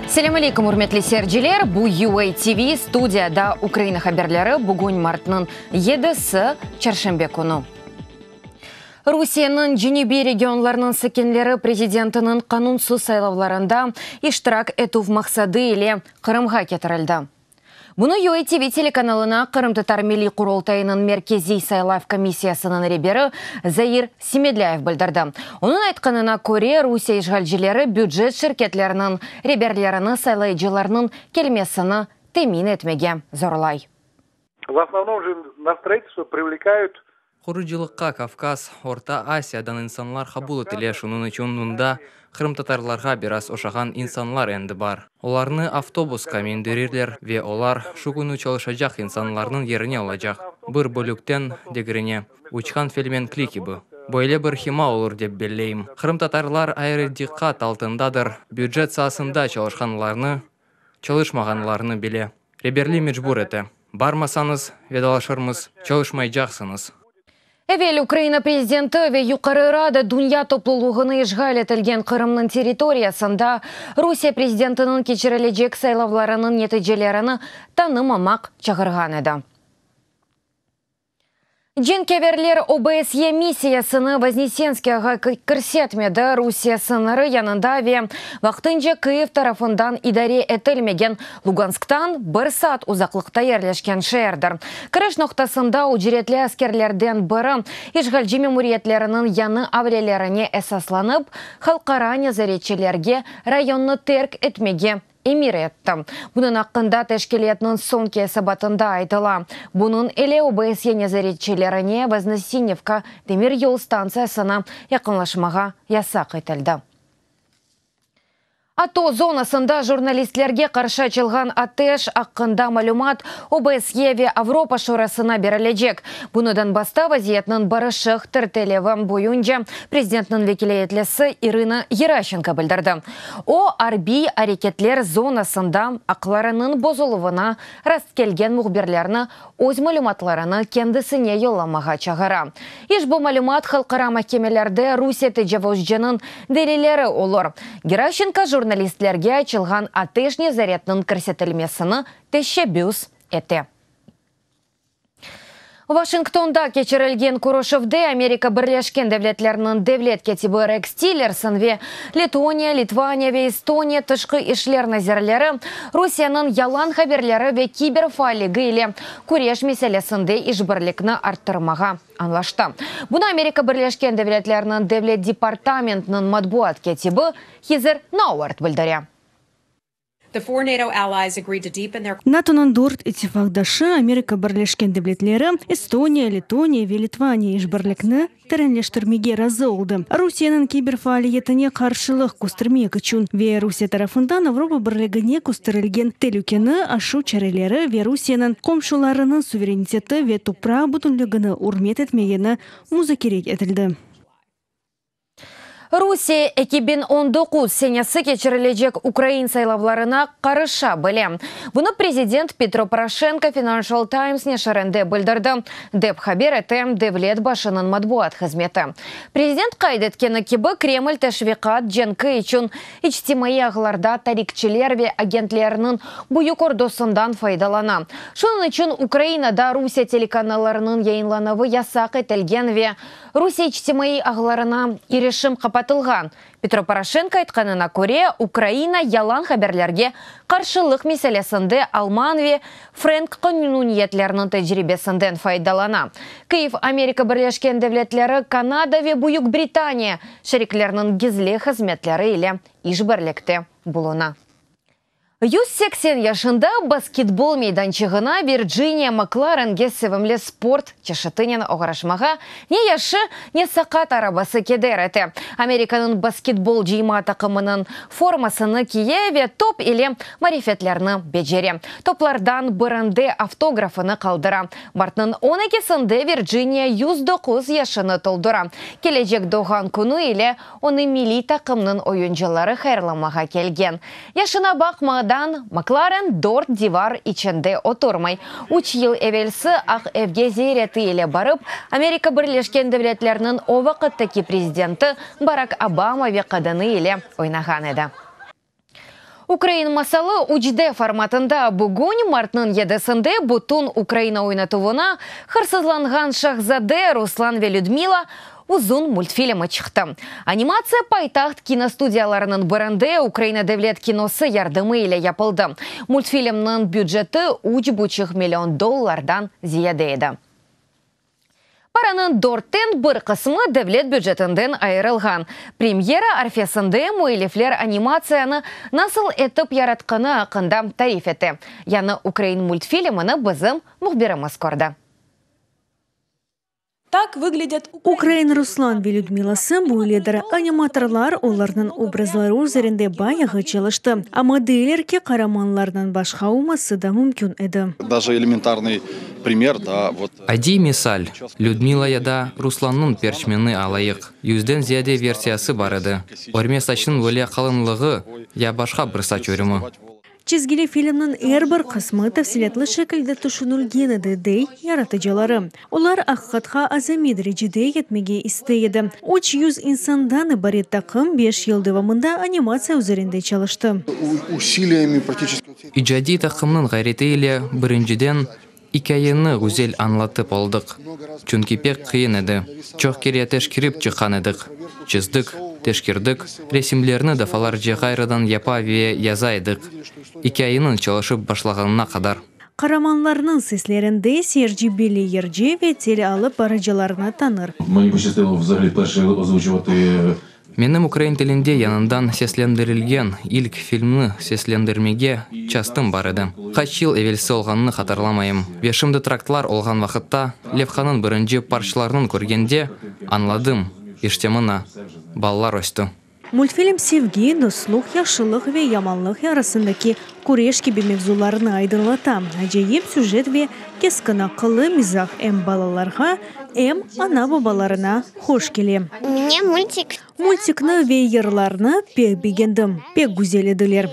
Selâm aleyküm, ürmetli seyirciler! Bu UA TV, studiyada Ukraina haberleri, bugün martnıñ yedisi, çarşenbe künü. Rusiyeniñ cenübiy regionlarınıñ sakinleri prezidentiniñ qanunsız saylavlarında iştirak etüv maqsadı ile Qırımğa ketirildi. Bunı UA TV telekanalına Qırımtatar Milliy Qurultayınıñ Merkeziy saylav komissiyasınıñ reberi Zair Semedlâyev bildirdi. Onıñ aytqanına köre, Rusiye işğalcileri bücet şirketleriniñ reberlerini saylayıcılarnıñ kelmesini temin etmege zorlay. V osnovnom же na stroitelstvo privlekayut Qurucılıqqa Kavkaz, Orta Asiyadan insanlar qabul etile, şunıñ içün mında qırımtatarlarğa biraz oşağan insanlar endi bar. Olarnı avtobusqa mindirirler ve olar şu künü çalışacaq insanlarnıñ yerine olacaq, bir bölükten digerine, uçqan felemenkli kibi. Böyle bir hima olur dep belleyim. Qırımtatarlar ayrı diqqat altındadır, bücet saasında çalışqanlarnı, çalışmağanlarnı bile. Reberli mecbur ete. Barmasañız, vedalaşırmız, çalışmaycaqsıñız. Evel Ukraina prezidenti ve Yuqarı Rada dünya toplulığını işğal etilgen Qırımnıñ territoriyasında Rusiye prezidentiniñ keçirilecek saylavlarınıñ neticelerini tanımamaq çağırğan edi. Cenkâverler OBSYE missiyasını Voznesenskâğa kirsetmedi, Rusiye sıñırı yanında ve vaqtınca Kyiv tarafından idare etilmegen Lugansktan bir saat uzaqlıqta yerleşken şeerdir. Kiriş noqtasında ücretli askerlerden biri işğalci memuriyetleriniñ yañı avrelerine esaslanıp, halqara nezaretçilerge rayonnı terk etmege emir etti. Bunıñ aqqında teşkilâtnıñ soñki esabatında aytıla. Bunıñ ile OBSYE nezaretçilerine Voznesenivka demiryol stantsiyasına yaqınlaşmağa yasaq etildi. ATO zonasında jurnalistlerge qarşı açılğan ateş aqqında malümat OBSYE ve Avropa Şurasına berilecek. Bunı Donbassta vaziyetniñ barışıq tertilevi boyunca prezidentniñ vekilâyetlisi İrına Geraşenko bildirdi. O, arbiy areketler zonasında aqlarınıñ bozuluvına rastkelgen mühbirlerni öz malümatlarını kendisine yollamağa çağıra. İşbu malümat halqara mahkemelerde Rusiye tecavuzcınıñ delilleri olur. Geraşenko jurnalistlerge açılğan ateş nezaretniñ kirsetilmesini teşebbüs ete. Vaşingtonda keçirilgen körüşüvde Amerika Birleşken Devletleriniñ devlet kâtibi Reks Tillerson ve Letoniya, Litvaniya ve Estoniya tışqı işler nazirleri Rusiyeniñ yalan haberleri ve kiber faalligi ile küreş meselesinde işbirlikni arttırmağa añlaştı. Bunı Amerika Birleşken Devletleriniñ Devlet departamentiniñ matbuat kâtibi Heather Nauert bildire. NATOnıñ dört ittifaqdaşı, Amerika Birleşken Devletleri, Estoniya, Letoniya ve Litvaniya işbirlikni terenleştirmege razı oldı, Rusiyeniñ kiber faaliyetine qarşılıq köstermek içün ve Rusiye tarafından Avropa Birligine kösterilgen telükeni aşuv çareleri ve Rusiyeniñ qomşularınıñ suvereniteti ve topraq bütünligini ürmet etmegeni muzakere etildi. Rusiye 2019 senesi keçirilecek ukrain saylavlarına qarışa bile. Bunı prezident Petro Poroşenko Financial Times neşirinde bildirdi, dep haber ete devlet başınıñ matbuat hızmeti. Prezident qayd etkeni kibi, Kreml teşviqat cenki içün içtimaiy ağlarda tarikçiler ve agentlerniñ büyük ordusından faydalana. Şunıñ içün Ukrainada Rusiye telekanallarınıñ yayınlanuvı yasaq etilgen ve Rusiye içtimaiy ağlarına irişim qapatılğan. Petro Poroşenko aytqanına köre, Ukraina yalan haberlerge qarşılıq meselesinde alman ve frenk qanuniyetleriniñ tecribesinden faydalana. Kyiv Amerika Birleşken Devletleri, Kanada ve Büyük Britaniya şerikleriniñ gizli hızmetleri ile işbirlikte buluna. 180 yaşında basketbol meydançığına Virciniya Maklarenge sevimli sport çeşitinen oğraşmağa ne yaşı, ne saqat arabası keder ete. Amerikanıñ basketbol cıyma taqımınıñ formasını kiye ve top ile marifetlerni becere. Toplardan birinde avtografını qaldıra. Martnıñ on ekisinde Virciniya 109 yaşını toldura. Kelecek doğğan künü ile Onı milliy taqımnıñ oyuncıları hayırlamağa kelgen. Yaşına baqmadan, Maklaren dört divar içinde oturmay. Üç yıl evelsi Aq Evge ziyareti ile barıp, Amerika Birleşken Devletleriniñ o vaqıttaki prezidenti Barak Obama ve qadını ile oynağan edi. Ukrain masalı üç D formatında bugün, martnıñ yedisinde, bütün Ukraina oynatuvına Hırsızlanğan şahzade, Ruslan ve Lüdmila uzun multfilmi çıqtı. Animatsiya paytaht kinostudiyalarınıñ birinde Ukraina devlet kinosı yardımı ile yapıldı. Multfilmniñ büceti üç buçuq million dollardan ziyade edi. Paranıñ dörtten bir qısmı devlet bücetinden ayırılğan. Premyera arfesinde müellifler animatsiyanı nasıl etip yaratqanı aqqında tarif ete. Yañı ukrain multfilmini bizim mühbirimiz kördi. Ukrain Ruslan ve Lüdmilası böyledir. Animatorlar olarnıñ obrazları üzerinde bayağı çalıştı. Amma deyler ki, qaramanlarnıñ başqa olması da mümkün edi. Даже elementarный пример, да, вот. Adiy misal, Lüdmila ya da Ruslannıñ perçmeni alayıq, yüzden ziyade versiyası bar edi, örme saçnıñ böyle qalınlığı ya başqa bir saç örümi. Çizgili filmniñ er bir qısmı tafsilâtlı şekilde tüşünilgen edi, dey yaratıcıları. Olar aqiqatqa azamiy derecede yetmege istey edi. 300 insandan ibaret taqım beş yıl devamında animatsiya üzerinde çalıştı. İcadiy taqımnıñ ğayreti ile, birinciden, ikâyeni güzel añlatıp oldıq, çünki pek qıyın edi. Çoq kere teşkerip çıqqan edik, çizdik, teşkerdik, resimlerni defalarca ğayrıdan yapa ve yaza edik, ikâyeniñ çalışıp başlağanına qadar. Qaramanlarnıñ seslerinde seyirci belli yırcı ve tele alıp barıcılarnı tanır. Meni poşçastilo vzagалі vперше ozvuçувати. Menim ukrain tilinde yañıdan seslendirilgen ilk filmni seslendirmege çastım bar edi. Qaç yıl evelsi olğanını hatırlamayım. Ve şimdi traktlar olğan vaqıtta, levhanıñ birinci parçalarını körgende, añladım, işte mına, balalar östi. Multfilm sevgi, dostluq, yahşılıq ve yamanlıq arasındaki küreş kibi mevzularnı aydınlata. Acayip süjet ve keskin aqıllı mizah em balalarğa, em ana-babalarına hoş kele. Mne multik. Multikni ve yırlarnı pek begendim, pek güzel ediler.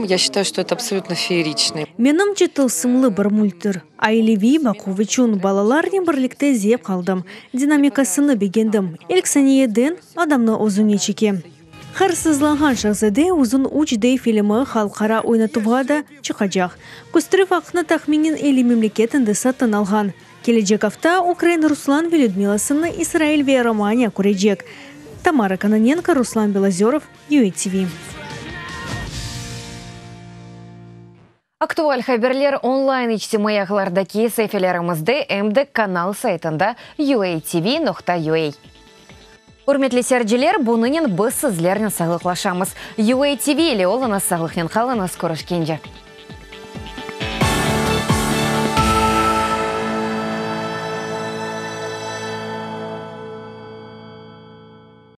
Ya считаю, что это абсолютно фееричный. Menimce, tılsımlı bir multtir. Aileviy baquv içün balalarnen birlikte zevq aldım. Dinamikasını begendim. İlk saniyeden adamnı özüne çeke. Hırsızlanğan şahzade uzun 3D filmi halqara oynatuvğa da çıqacaq. Kösterüv aqqını tahminen 50 memleket endi satın alğan. Kelecek afta ukrain Ruslan ve Lüdmilasını İsrail ve Romaniya körecek. Tamara Kononenko, Ruslan Belozörov, UATV. Aktual haberler online içtimaiy ağlardaki saifelerimizde em de kanal saytında uatv.ua. Ürmetli seyirciler, bunınen biz sizlernen sağlıqlaşamız. UATV ile oluñız, sağlıqnen qalıñız, körüşkence.